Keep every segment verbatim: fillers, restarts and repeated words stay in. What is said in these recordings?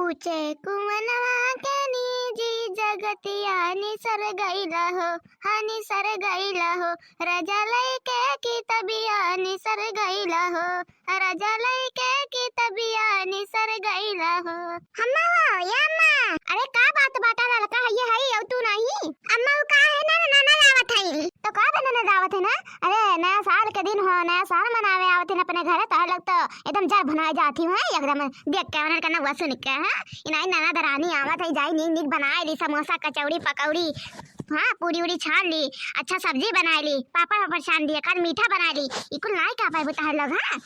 ऊंचे कुअनवा के नीजी जगतिया निसर गइला हो, हाँ निसर गइला हो, राजा लइके कितबिया निसर गइला हो, राजा लइके कितबिया निसर गइला हो। अम्मा हो, या अम्मा। अरे का बात बाटा ललका, हइये हई, अउ तू नाहीं? अम्मा, उ का है ना, ननद आवत हई। तो का बे ननद आवत है ना? अरे, नया साल के दिन हो, नया साल मनावे आवत है ना अपने घरे, तोहर लोग तो एकदम जर भुनाए जात ही हो, हैं? एकदम देख के, उन्हन का नउआ सुन के, हाँ? इनाई ननद रानी आवत है, जाई नीक नीक बनाए ली, समोसा, कचौड़ी, पकौड़ी, हाँ, पूरी उरी छान ली, अच्छा सब्जी बनाए ली, पापड़ वापड़ छान ली, एकाध मीठा बनाए ली, ई कुल नाई का पाए तोहर लोग, हाँ?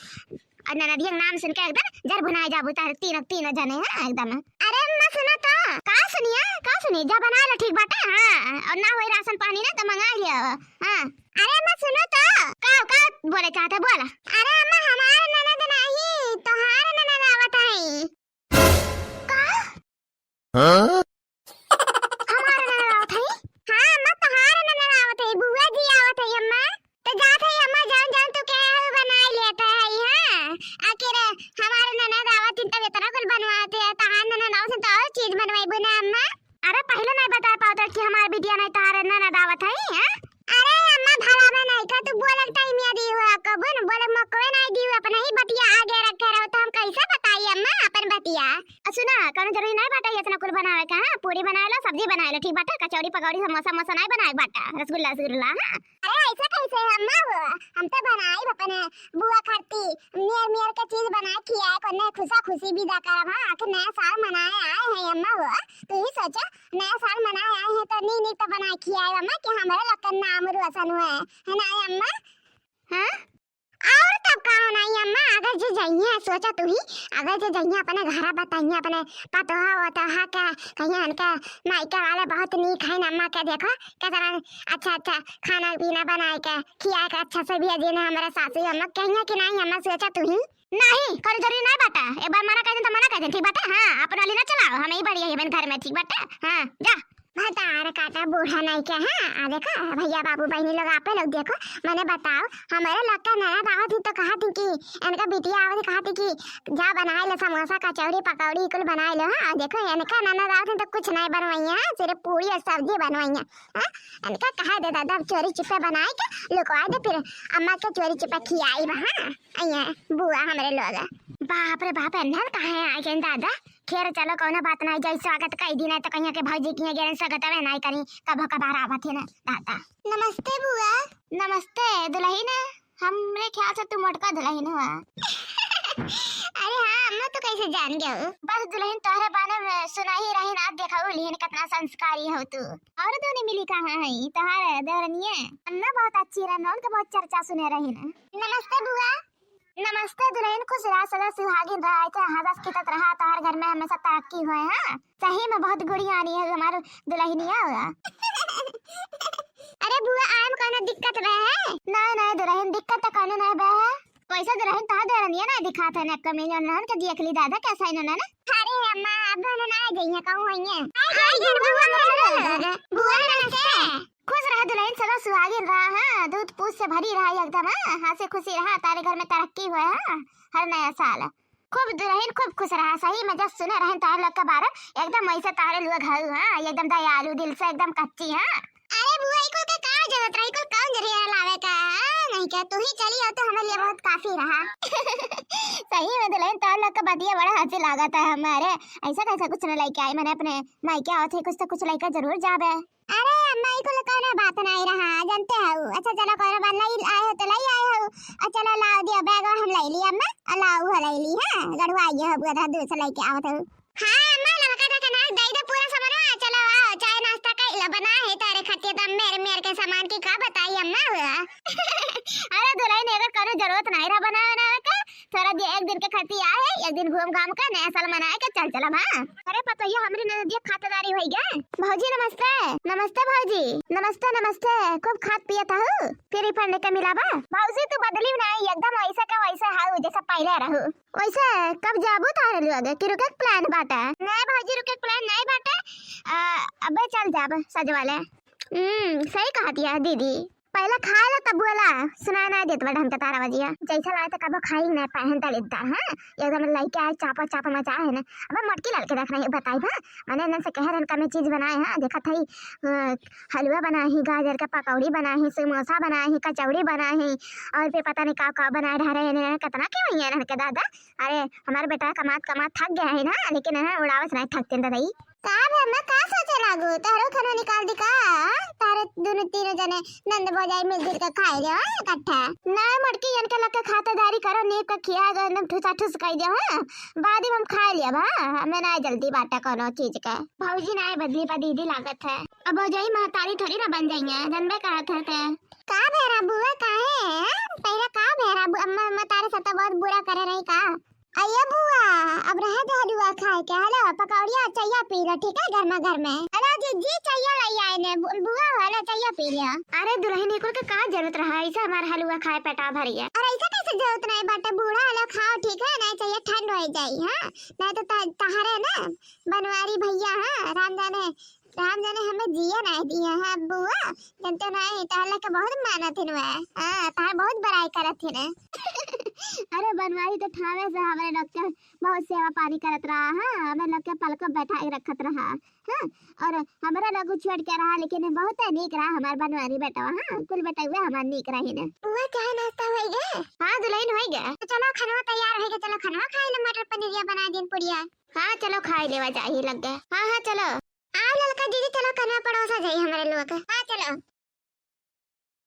और ननदिया के नाम सुन के एकदम जर भुनाए जाबू, तार तीनों, तीनों जने, हाँ, एकदम। अरे अम्मा, सुनो तो। का सुनिए, का सुनी? जा बनाए लो, ठीक बाटे, हाँ। और ना होई राशन पानी ना, तो मंगा लियो, हाँ। अरे अम्मा, सुनो तो। का, का बोले चाहते, बोला। अरे अम्मा, हमार ननद नहीं, तोहार ननद आवत है। का? हाँ? हमार ननद आवत है? हाँ अम्मा, तोहार ननद आवत है, बुआ जी आवत है अम्मा। तो जात है अम्मा, जौन जौन तू कहे हो बनाए लेत है, हाँ। आखिर हमार ननद आवत है तब इतना कुल बनवाते हैं, तोहार ननद आवत है तो और चीज बनवाइबू ना अम्मा। अरे पहिले नहीं बताए पावत कि हमार बिटिया नहीं तोहार ननद आवत है, हाँ? अरे अम्मा, भला में नहीं का तू बोले टाइम या दी हुआ कबून बोले मौकवे नहीं दी हुआ, अपने ही बतिया आगे रखे रहो तो हम कैसे बताई अम्मा अपन बतिया? आ, सुना, कौनो जरूरी नहीं बाटे इतना कुल बनावे का, हाँ? पूरी बनाए लो, सब्जी बनाए लो, ठीक बाटे? कचौड़ी, पकौड़ी, समोसा, मोसा नहीं बनाए बाटे, रसगुल्ला, रसगुल्ला, हाँ? अरे, ऐसा कैसे है अम्मा हो? हम तो बनाई अपने बुआ खाती, मेर, मेर के चीज बनाए खियाए, कोने खुशा खुशी विदा करब, हाँ? आखिर नया साल मनाए आए हैं अम्मा हो, तू ही सोचो, नया साल मनाए आए हैं तो नीक, नीक तो बनाए खियाए अम्मा, कि हमारे लोग के नाम रोशन हुए, है ना अम्मा? हाँ? और तब का होना ही अम्मा, अगर जे जइया, सोचा तू ही, अगर जे जइया अपने घरा बताइया अपने पतोहा वतोहा के, कहिया इनके मायके वाले बहुत नीक है अम्मा के, देखो कितना अच्छा अच्छा खाना पीना बनाए के खिया के अच्छा से भेजे ने हमारे सासू अम्मा, कहिया कि नहीं अम्मा, सोचा तू ही। नहीं, कल जरूरी नहीं बाटा, एक बार मना कर दे तो मना कर दे, ठीक बाटे? हाँ, अपन वाली ना चलाओ, हम ही बढ़िया ही बन घर में, ठीक बाटे? हाँ, जा। भतार काटा बूढ़ा नहीं के, हाँ, आ देखो, भैया, बाबू, बहिनी लोग, आपे लोग देखो, मने बताओ, हमारे लोग का ननद आवत ही तो कहत ही कि इनका बिटिया आवत ही, कहत ही कि जा बनाए ले समोसा, कचौड़ी, पकौड़ी, कुल बनाए ले, हाँ, देखो, इनका ननद आवत ही तो कुछ नहीं बनवाई है, हाँ, सिर्फ पूरी और सब्जी बनवाई है, हाँ, इनका कहा दे दादा, अब चोरी चुपे बनाए के लुकवा दे, फिर अम्मा के चोरी चुपे खियाई बा, हाँ, अइया बुआ हमरे लोग। बाप रे बाप, एन्हन कहाँ आ गए दादा? खैर चलो, कौनो बात नहीं, जैसे स्वागत कई दिन है तो कहिया के भौजी किया गेरन स्वागत है नहीं करी, कभो कभार आवत है ना दादा। नमस्ते बुआ। नमस्ते दुल्हन, हमरे ख्याल से तू मोटका दुल्हन हुआ। अरे हाँ अम्मा, तू कैसे जान गयो? बस दुल्हन तोहरे बारे में सुना ही रही ना, देखा लिहन कितना संस्कारी हो तू। और दोनों मिली कहाँ है तोहरे देवरनिया? अन्ना बहुत अच्छी रहन, उनका बहुत चर्चा सुने रही ना। नमस्ते बुआ। नमस्ते दुल्हन, खुश रहा, सदा सुहागिन रहा, ऐसे हंसत खिदत रहा, तोहर घर में हमेशा तरक्की होए, हाँ। सही में बहुत गुड़ियानी है हमार दुल्हनिया हुआ। अरे बुआ, आए में कौनो दिक्कत बा है? नहीं, नहीं दुल्हन, दिक्कत तो कौनो नहीं बा है। कैसे दुल्हन तोहर दुल्हनिया नहीं दिखात है, ना कमी ननद के देख ली दादा, कैसा है ननद? अरे अम्मा, अब ननद आ गई है, कहूँ हुई है। आ गई है बुआ, बुआ नमस्ते। खुश रहा दुल्हन, सदा सुहागिन रहा, हाँ, दूध पूत से भरी रहा एकदम, हाँ, हंसी खुशी रहा, तारे घर में तरक्की हुए, हाँ, हर नया साल। खूब दुल्हन, खूब खुश रहा, सही में जब सुने रहन तारे लोग के बारे, एकदम वैसे तारे लोग हऊ, हाँ, एकदम दयालु दिल से, एकदम कच्ची, हाँ। अरे बुआ, ई कुल के का जरूरत रही, कुल कौन जरिया लावे का, हाँ, नहीं क्या, तू ही चली आओ तो हमारे लिए बहुत काफी रहा। सही में दुल्हन, तारे लोग के बतिया बड़ा हंसी लागत है हमारे, ऐसा कैसा कुछ न लेके आई, मैंने अपने मायके आवत है, कुछ तो कुछ लेके जरूर जाबे। अरे अम्मा, ई कुल कौनो बात नहीं रहा, जानते हऊ। अच्छा चलो, कौनो बात नहीं, आए हो तो लई आए हो। और चलो लाओ दियो, बैग हम लई ली अम्मा, और लाओ वो लई ली, हाँ, गढ़वा आइए हो, बुआ दूध से लेके आवत हऊ। हाँ अम्मा, ललका देखा ना, दे दे पूरा सामानवा, चलो आओ, चाय नाश्ता कर लो, बना है तारे खातिर, तब मेर मेर के सामान की का बताई अम्मा हुआ। अरे दुल्हन, एकर कौनो जरूरत नहीं रहा बनावे बनावे के, थोड़ा दे, एक दिन के खातिर आए है, एक दिन घूम घाम के नया साल मनाए के चल चलब, हाँ। अरे पतोहिया, हमरी ननदिया खातिरदारी होई गे। भौजी नमस्ते। नमस्ते भौजी। नमस्ते, नमस्ते। खूब खात पियत हऊ? फिर ई फंड के मिलाबा? भौजी तू बदली नहीं, एकदम वैसे का वैसे हऊ जैसे पहले रहू। वैसे कब जाबू तारे लोग कि रुके के plan बाटे? नहीं भौजी, रुके के plan नहीं बाटे। आ, अबे चल जाब सजवाले। हम्म, सही कहा दिया दीदी। पहले खाए ला तब बोला, सुनाई ना देत बा ढंग के तारा बजिया। जैसा लाए तो कबो खाई ना पाए हैं दलिद्दर, हाँ? एकदम लइके आए चापा चापा मचा है ना। अबे मोटकी लाल के देख रही बताई बा, मैंने इन्हन से कहे रहन कमे चीज बनाए, हाँ? देखत हई, अ, हलवा बनाए ही, गाजर के पकौड़ी बनाए ही, समोसा बनाए ही, कचौड़ी बनाए ही, और फिर पता नहीं का का बनाए रह रहे हैं, कितना के हुई है इन्हन के दादा। अरे, हमार बेटा कमात कमात थक गया है ना, लेकिन इन्हन उड़ावस नहीं थकते दादा ई। का बे अम्मा, का सोचे लागू? तहरो खनवा निकाल दी का? हाँ? तहरे दुनो तीनो जने नंद भौजाई मिलजुल के खाए जाओ, हाँ, इकट्ठा। ना मोटकी, इनके लग के खातिरदारी करो, नीक के खिया गए, एकदम ठुसा ठुस कह दियो, हाँ? बाद में हम खाए लिया, हाँ? हमें ना जल्दी बाटे कोनो चीज के। भौजी ना बदली पर दीदी लागत है। अब भौजाई महतारी थोड़ी ना बन जाइए, जनबे करत है ते। का भेरा बुआ, काहे, हाँ? पहले का भेरा बु-, अम्मा, अम्मा तारे साथ बहुत बुरा करे रही का? अये बुआ, अब रहे दे हलुआ खाए के, हेलो, पकौड़िया, चैया पी लो, ठीक है, गर्मा गर्म है। हेलो जीजी, चैया लई आए ने, बु-, बुआ, हेलो, चैया पी लिया। अरे दुल्हन, इकुल के का जरूरत रहा, ऐसा हमार हलुआ खाए पेटा भरिया। अरे ऐसा कैसे जरूरत नहीं बाटे, बूढ़ा हेलो खाओ, ठीक है, नहीं चाहिए ठंड हो जाई, हाँ, नहीं तो त-, तहरे ना बनवारी भैया, हाँ, राम जाने राम जाने हमें जिए नहीं दिए हैं बुआ, जनते नहीं, तहला के बहुत मानत हिन वह। हाँ, तहार बहुत बड़ाई करत हिन। अरे बनवारी तो ठावे से हमरे लोग के बहुत सेवा पानी करत रहा, हाँ, हमें लोग के पलको बैठा के रखत रहा, हाँ, और हमरा लोग छोड़ के रहा, लेकिन बहुत नीक रहा हमार बनवारी बेटवा, हाँ, कुल बेटवा हमार नीक रही ने। बुआ, चाय नाश्ता होई गए? हाँ दुल्हन, होई गए। तो चलो, खनवा तैयार होई गए, चलो खनवा खाई ले, मटर पनीरिया बना दिन पुड़िया। हाँ चलो, खाई लेवा जाही लग गए। हाँ हाँ चलो। आओ ललका दीदी, चलो कनवा पड़ोसा जाई हमरे लोग। हाँ चलो।